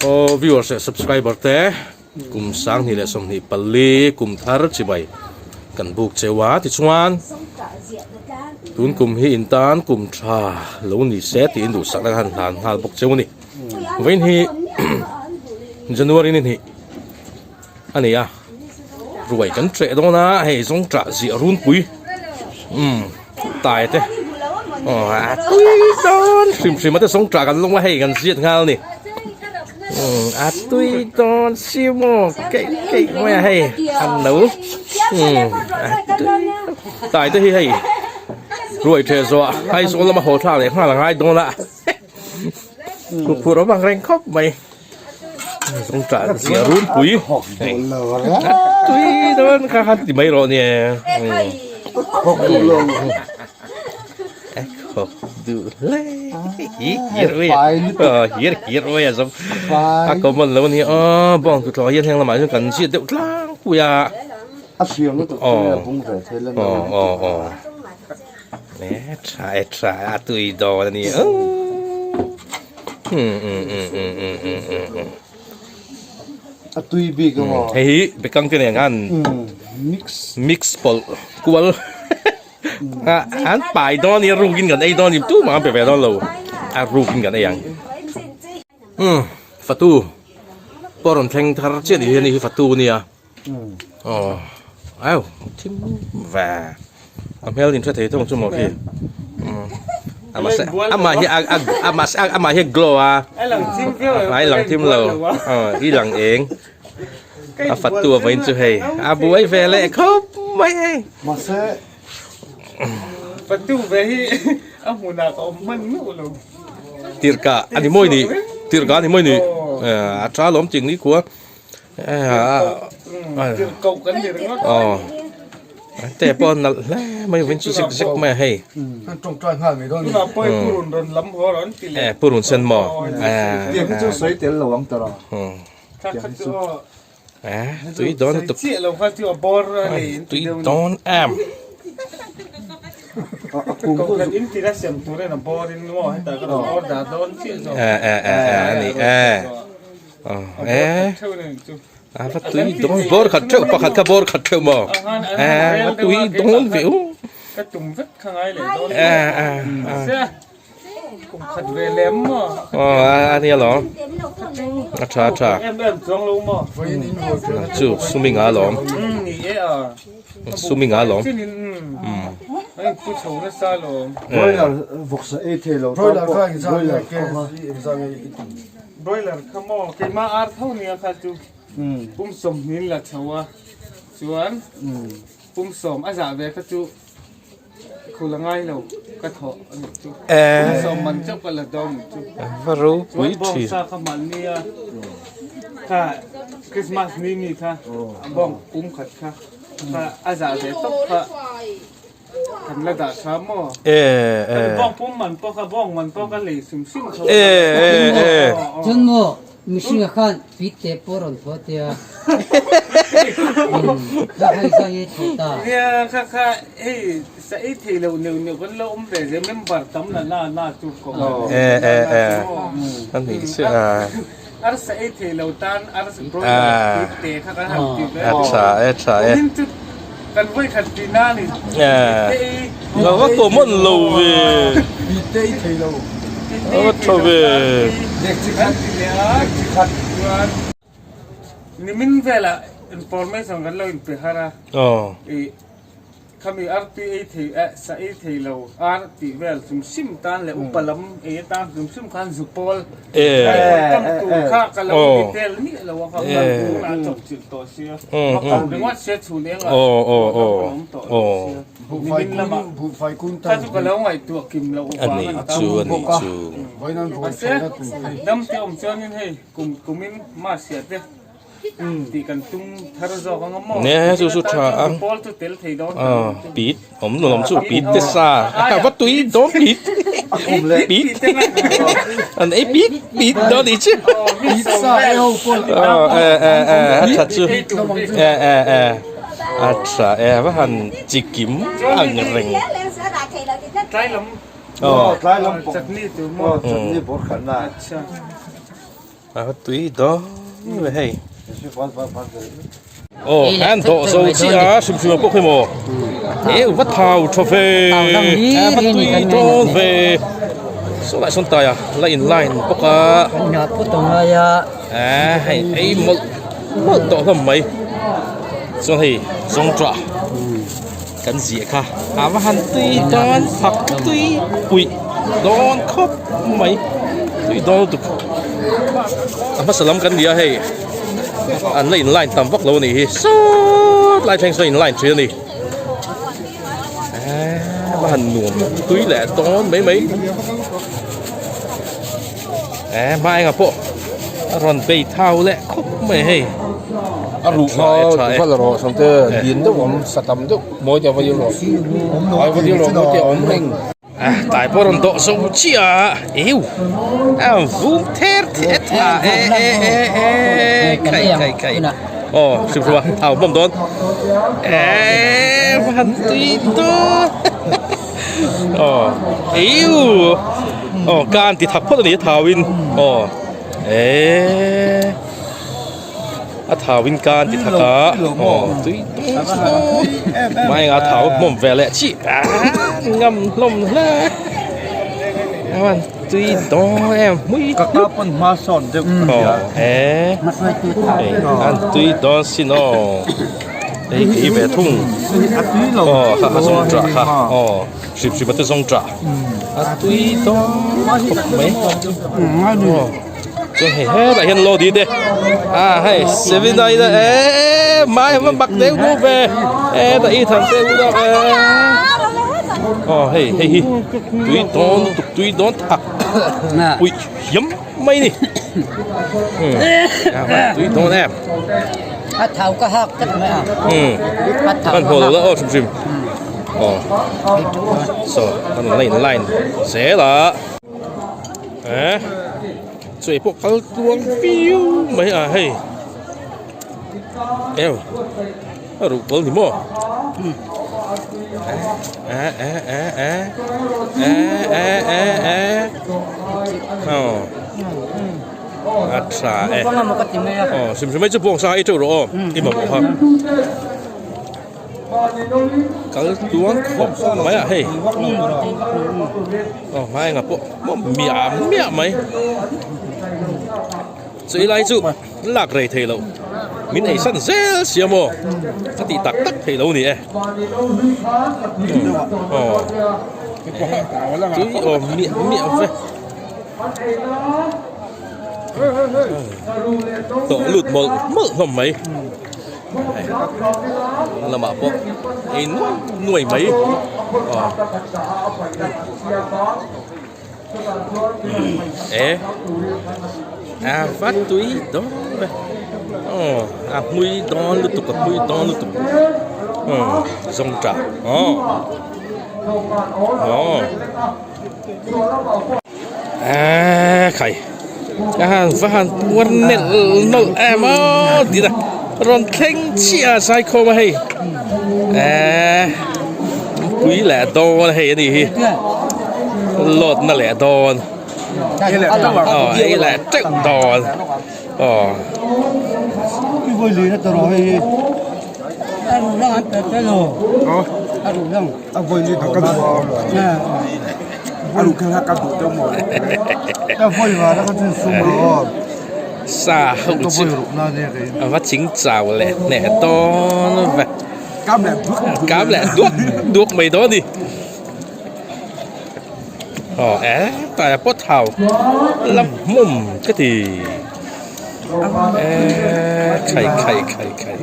Aw viewers leh subscriber te kum 2024 kum thar chibai kan buk cheu a tichuan tun kum hi in tan kum tha lo ni se tiin duhsakna ka han hlan nghal bawk cheu a ni vawiin hi January ni hnih a ni a ruai kan hreh dawn a hei zawng tah ziah runpui umm tai te aw a tui dawn hrim hrim a te zawng tah kan lawng a hei kan ziat nghal a ni umm a tui dawn si maw keih keih mai a hei an lo umm a tui tai te hi hei ruai ṭheh zawh Aizawl lama haw thlak leh nghal a ngai dawn a. Huphurh awm ang reng khawp mai zawngṭah ziah runpui tui dawn kha kha ti mai rawh nia khawk duh hle hir hir hir mai a zawng a common lo ania aw bawng tuthlawh hian heng lamah hian kan ziat deuh tlangpui a aw aw aw E tha e tha a tui dawn a ni A tui bik a maw? Hei hi bekang te nen khan mix mix pawlh kual an pai dawn a ni a rukin kan ei dawn a ni tumah an pe ve dawn lo a rukin kan ei ang umm fatu pawh rawn thleng thar chiah ni hian hei hi fatu a nia. Aw au thim ve a hmel in hre thei thung chu maw khi amah se amah hi a a amah se amah hi a glow a a i lang thim lo aw i lang eng a fatu a vawiin chu hei a buai ve leh khawp mai hei mahse fatu ve hi a hmunah ka awm hman meuh lo tirhkah a ni mawi ni tirhkah a ni mawi ni a tha lawm ting ni khua. Te pawh a nalh hle mai vin chu zek zek mai a hei e purun sen maw e tui dawn lutuk tui dawn em. E e e a ni e. E a va tui dawn bawr khat theuh pakhat kha bawr khat theuh maw e va tui dawn ve u ka tum vek kha ngai leh dawn e e kum khat ve lem maw aw a nia lawm a tha a tha em em chuang lo maw chu swimming a lawm ni e a swimming a lawm ai pu chho nasa lawm broiler vawksa ei thei lo broiler kha engzah nge Broiler kha maw keimah ar tho nia kha chu pum sawmhnin la chho a chuan pum sawm a zah ve kha chu khul a ngai lo ka thawh a nih chu pum sawm man chauh ka la dawn nih chu va ropui chuan bawng sa kha hman nia kha Christmas ni mi kha bawng pum khat kha kha a zah ve tawp kha Kan la dah tha maw? E e. Bawng pum man pawh kha bawng man pawh ka lei sim sim tho. E e e. Chuan maw mihringa khan pit te pawh rawn thaw tia. Kha hai zai ei thaw ta. Nia kha kha hei sa ei thei lo neuh neuh kan lo awm ve zel member tam la na na chu ko. E e e. A nih chu a. Ar sa ei thei lo tan ar broiler pit te kha kan han ti ve. A tha e tha e. Kan vawi khat tih na ni. Pit te ei. Lo va common lo ve. Pit te ei thei lo. A va tha ve. Dek chi khat dek chi khat chuan nimin velah information kan lo inpe har a. I Khami artui ei thei eh sa ei thei lo ar tih vel hrim hrim tan leh upa lam ei atan hrim hrim khan zu pawl tam tur kha ka lo detail miah lo a kha kan tunah a chawp chilh tawh sia va kal ringawt sia chhun engah awm tawh lo sia nimin lamah kha chu ka lo ngaihtuah kim loh vang a ni ta mahse dam te awm chuanin hei kum kumin mahsia te Tih kan tum thar zawk ang a maw? Nge chu chu tha ang. Pawl chu tel thei dawn ta. Pit awm lo lam chu pit te sa. Va tui dawn pit. Pit. An ei pit pit dawn ni chu. Pit sa e ho pawl. E e e a tha chu. E e e a tha e va han chikim ang reng. Tlai lam. Aw tlai lam chutney tur maw? Chutney bawr khat na. Acha. A tui dawn ve hei. Aw han dawh zo chiah a hrim hrim ang pawh khi maw e va thau tha ve a va tui dawn ve saw lai sawn taia la in line bawk a a hei ei mawlh mawlh tawh hlawm mai chuan hei zawngṭah kan ziah kha a va han tui dawn fak tui puih dawn khawp mai tui dawn lutuk a hmasa lam kan ni a hei an la in line tam vak lo a nih hi sawt lai thleng sawn in line thin a ni a va han nuam tui leh dawn mai mai eh hma engah pawh a rawn bei thau leh khawp mai hei a ruh kha va la rawh sawmte lian deuh awm sa tam deuh mawi te a va dil rawh ai va dil rawh mawi te a awm reng ah tai pawh a rawn dawh zo chiah a eu a vum ther thet a e e e e khai khai khai aw hrim hrim a thau bawm dawn e va han tui dawn Aw eiu aw kan ti thak phawt a ni a thau in aw eee a thau in kan ti thak a aw tui mai anga thau hmawm ve leh chi a ngam hlawm hle a tui dawn em hmui ka ka pawn hma sawn deuh aw e an tui dawn sin aw. Hei khi ve thung aw kha kha zawng tah kha aw hrip hrip a te zawng tah a tui dawn khawp mai aw chuan hei hetah hian lodi te a hei seven ai te eee mai a va mak deuh duh ve hetah i than te u deuh e aw hei hei hi tui dawn lutuk tui dawn thak puih hiam mai ni tui dawn em. A thau ka hak tak mai a. A thau. Kan haw lo la aw hrim hrim. Aw. So, kan line line zel a. Eh. Chuai pawh kal tluang viau mai a hei. Eo. A ruh kawl ni maw? Eh eh eh eh. Eh eh eh eh. Aw. A tha e. Aw hrim hrim mai chu bawngsa ei teuh rawh aw i mamawh kha. Kal tluang khawp mai a hei. Aw hmai engah pawh miah miah mai. Chu i lai chu lak rei thei lo min ei san zel sia maw ka tih tak tak thei lo ni e. Aw tui awm miah miah ve. Tawh lut mawlh mawlh hlawm mai lamah pawh ei nuai nuai mai aw e a va tui dawn ve aw a hmui dawn lutuk a hmui dawn lutuk aw zawngṭah aw aw. Aaa khai ka han va han puar nelh nawlh em aw tih a rawn thleng chiah a zaikhawm a hei aaa pui leh dawn hei a nih hi load na leh dawn aw ei leh teuh dawn aw. Sa ho chu a va ching chau leh hneh dawn ve kam leh duak duak mai dawn a ni aw e taia pawt hau la hmawm ka ti e khai khai khai khai.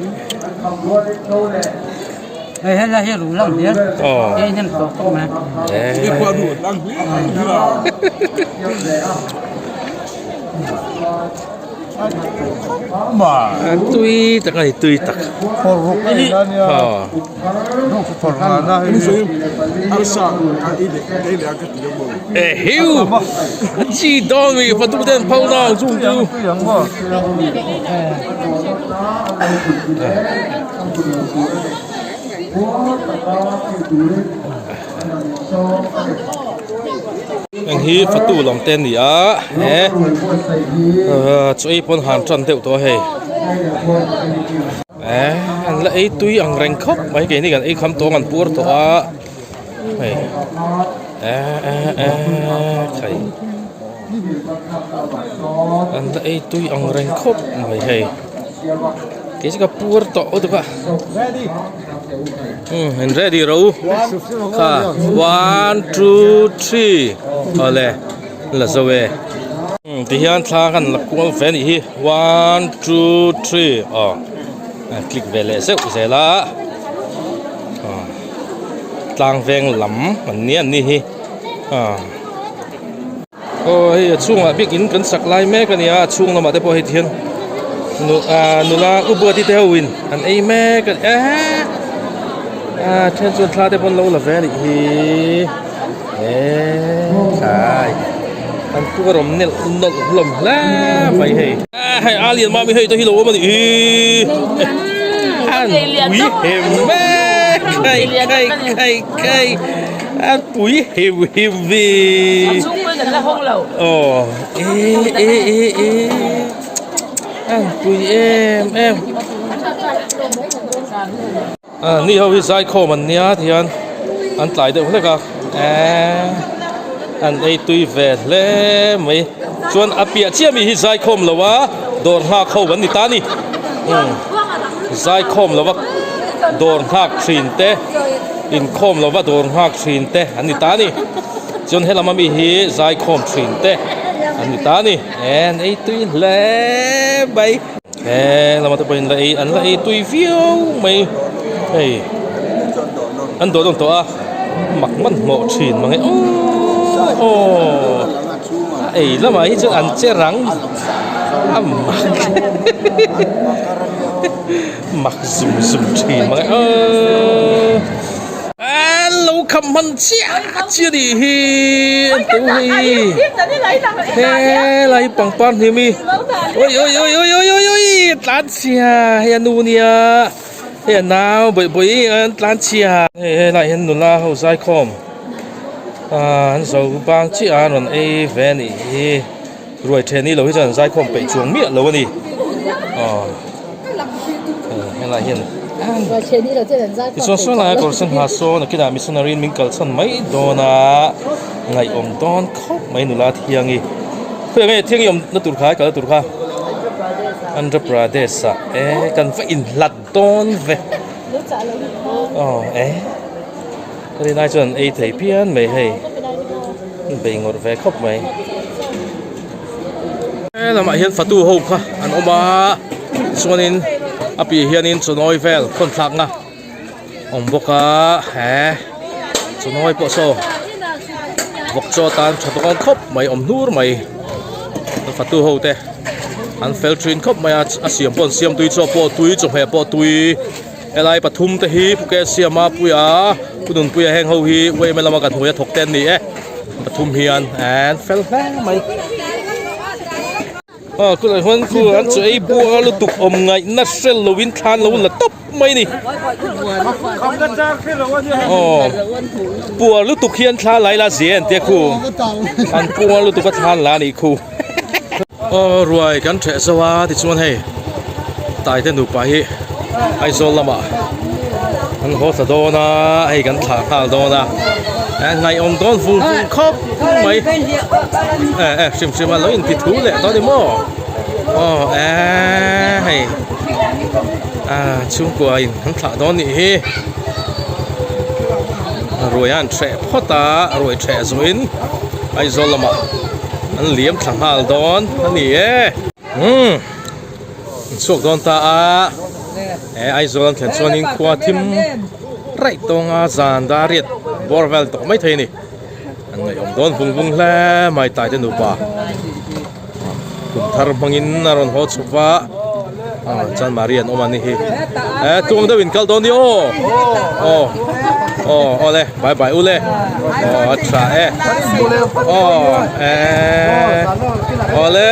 Hei helai hi ruh lang hmel hei hnem tawh khawp mai. Tui tak a ni tui tak. Ehiu chi dawn mi patu ten phau nang chung chu. Heng hi fatu lam te a ni a he chaw ei pawn han tan deuh tawh a hei eh an la ei tui ang reng khawp mai keini kan ei kham tawng an puar tawh a hei eh eh eh khai an la ei tui ang reng khawp mai hei kei chu ka puar tawh lutuk a. Umm in ready ro kha one two three awle la zo e umm ti hian thla kan la kual ve anih hi one two three aw a click ve leh zeuh zel a aw tlang veng lam an nia an ni hi aw aw hei a chhungah bik in kan sak lai mek a ni a a chhung lamah te pawh hei ti hian nu ah nula u buati te ho in an ei mek a ni eee ah then chuan thla te pawh an lo la ve a nih hi eee tlai an pu a rawm nelh nawlh hlawm hle mai hei ah hei a lian mami hei te hi lo awm a nih hi an pui hem mek kai kai kai kai. A pui hiu hiu vi. A chung pawhin an la hawng lo. Aw e e e e a pui em em. A ni ho hi zaikhawm an nia ti hian an tlai deuh hlek a eee an ei tui ve hle mai chuan a piah chiah mi hi zaikhawm lo a dawr nghak ho an ni ta a ni umm zaikhawm lo a dawr nghak thin te. Inkhawm lova dawr nghak thin te an ni ta a ni. Chuan helam ami hi zaikhawm thin te an ni ta a ni. E an ei tui hle mai. He lama te pawhin la ei an la ei tui viau mai. Hei an dawh dawn tawh a mak hmanhmawh thin mang e aww aw a ei lamah hi chuan an che rang a mak. Mak zum zum thin mang e aww Hello kham hman chiah chiah nih hi an tu hei helai pangpar hnim hi oi oi oi oi oi oi oi tlan chhia hei a nu nia hei a nau bawih bawih an tlan chhia hei helai hian nula ho zaikhawm ah an zo bang chiah a an rawn ei ve a nih hi. Ruai then ni lo hi chuan an zaikhawm peih chuang miah lo a ni. Aw helai hian tichuan saw laia kawr sen ha sawn a kinah missionary in min kalchhan mai dawn a ngaihawm dawn khawp mai nula thiangi khawiah nge thiangi awm na tur kha kal na tur kha Andhra Pradesh ah e kan va inhlat dawn ve aw e ka rinai chuan ei thei phian mai hei. Bei ngawrh ve khawp mai. He lamah hian fatu ho kha an awm a chuanin a piah hianin chawnawi vel khawn thlakna awm bawk a he chawnawi pawh saw vawk chaw tan tha dawn khawp mai awm hnur mai fatu ho te an fel thin khawp mai a a siam pawh an siam tui chaw pawh tui chawhmeh pawh tui. Helai pathum te hi Phuket siama puia Pu Nunpuia heng ho hi UMA lama kan hnuaia thawk te an ni e pathum hian an fel hle mai. Aw khulai huan khu an chu ei bua lutuk awm ngaihna hre loin thlan lo la tawp mai ni. Aw puar lutuk hian thla lai la zia an tia khu an puar lutuk a thlan la a nih khu. Aw ruai kan theh zo a tichuan hei Taite nupa hi Aizawl lamah an haw thla dawn a hei kan thlah nghal dawn a eh ngaihawm dawn vung vung khawp mai eh eh hrim hrim a lo inti thu leh dawn ni maw aw eh hei ah chhungkua in an thlah dawn nih hi ruai a an hreh phawt a ruai hreh zawhin Aizawl lamah. An liam thla nghal dawn a ni e. Umm an chhuak dawn ta a he Aizawl an thlen chuanin khua thim raih tawnga zan dar riat bawr vel tawh mai thei a ni. An ngaihawm dawn vung vung hle mai Taite nupa. Kum thar hmangin a rawn haw chhup a ah chuan Maria an awm a ni hi. Eh tuang deuh in kal dawn ni aw aw aw aw le bye bye u le aw a tha e aw eh aw le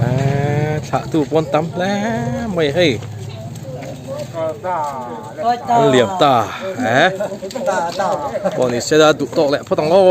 eh thlah tu pawn tam hle mai hei. An liam ta e pawh ni se la duh tawk leh phawt ang aw.